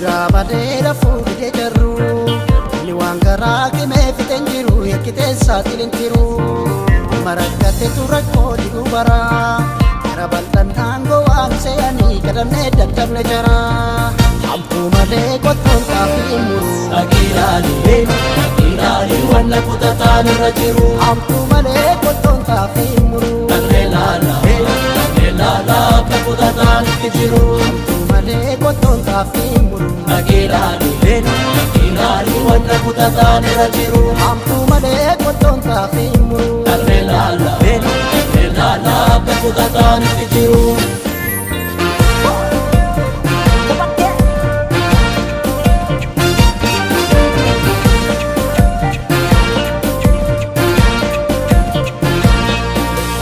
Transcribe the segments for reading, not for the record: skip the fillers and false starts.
Biraa badee rafuu didee jarru. Inni waan garaa qimee fixeen jiru yakkitee saaxileen tiru. Marakkateetu rakkoo jiru bara. Gara bal'aan aangoo waan se'anii kadhannee dadhabne jara. Hamtuu malee qottoon xaafii muru. Dhaqiilaali dhaqiilaali wanna kutataan irra jiru. Hamtuu malee qottoon xaafii muru. Dhaqnee laala dhaqnee laala akka kutataan itti jiru. Hamtuu malee qottoon xaafii muru. Dhaqiilaali dhaqiilaali wanna kutataan irra jiru. Hamtuu malee qottoon xaafii muru. Dhaqnee laala dhaqnee laala akka kutataan itti jiru.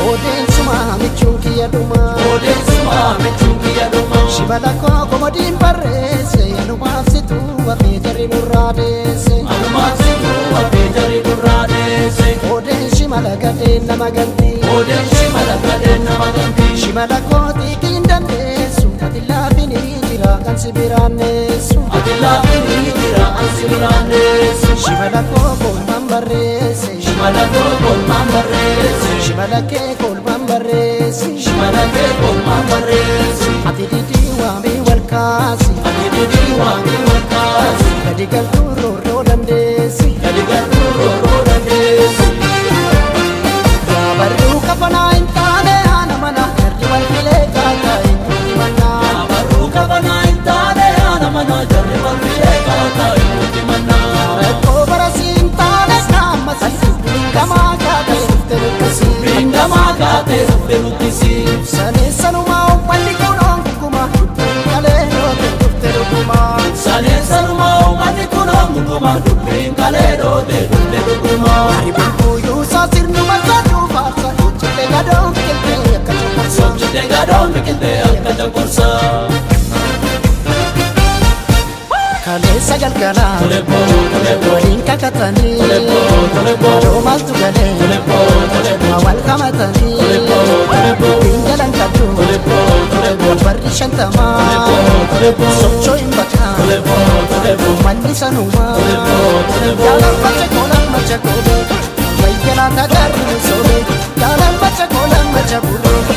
Odeensuma michuun kiyya dhumaa. Odeessuma michuun kiyya dhuma. Shibala koo komodiin barreesse anumaaf situu wafee jarri nurraa deesse. Anumaaf situu wafee jarri nurraa deesse. Odeen shimala gadheen nama ganti. Odeen shimala gadheen nama ganti. Shimala koo xiiqiin dandeessu ati laafinii jira kan si biraan neessu. Ati laafinii jira an si biraan deessu. Shimala koo kolmaan barreesse. Shimala koo kolmaan barreesse. Shimala kee kolmaan barreesse. Shimala kee kolmaan barreesse. Ati didii waamii wal kaasi. Ati didii waamii wal kaasi. Gadi galtuu roorroo dandeessi. Gadi galtuu roorroo dandeessi. Yaabarruu kafanaa hin taane haana mana jarri wal filee kaataa hin mannaa. Abarruu kafanaa hin taane haana mana jarri wal filee kaataa hin mannaa. Rakkoo barasii hin taane kaammasii gamaa kaatee dhufte lukkisii. Ringamaa kaatee dhufte lukkisii. Saneessanumaa uummanni kun onkuma dubbiin kalee dhoote dhufte dhugumaa. Saneessanumaa uummanni kun onguma dubbiin kalee dhoote dhufte dhugumaa. Aribuun kuyyuusaa sirnuma saduu faarsa hojjete gadoon biqiltee akka cunqursaa. Hojjete gadoon biqiltee akka cunqursaa. Kaleessa galgalaa Tole boo tole boo waliin kakatanii tole boo tole boo yoo maaltu galee tole boo tole boo wal qabatanii tole boo tole boo dubbiin jalan qabdu tole boo tole boo barri shantamaa tole boo tole boo sochoo hin baqaa tole boo tole boo manni sanumaa tole boo tole boo yaalan macha koolan macha koobee wayyanaa tajaajiluu soobee yaalan macha koolan macha bulee.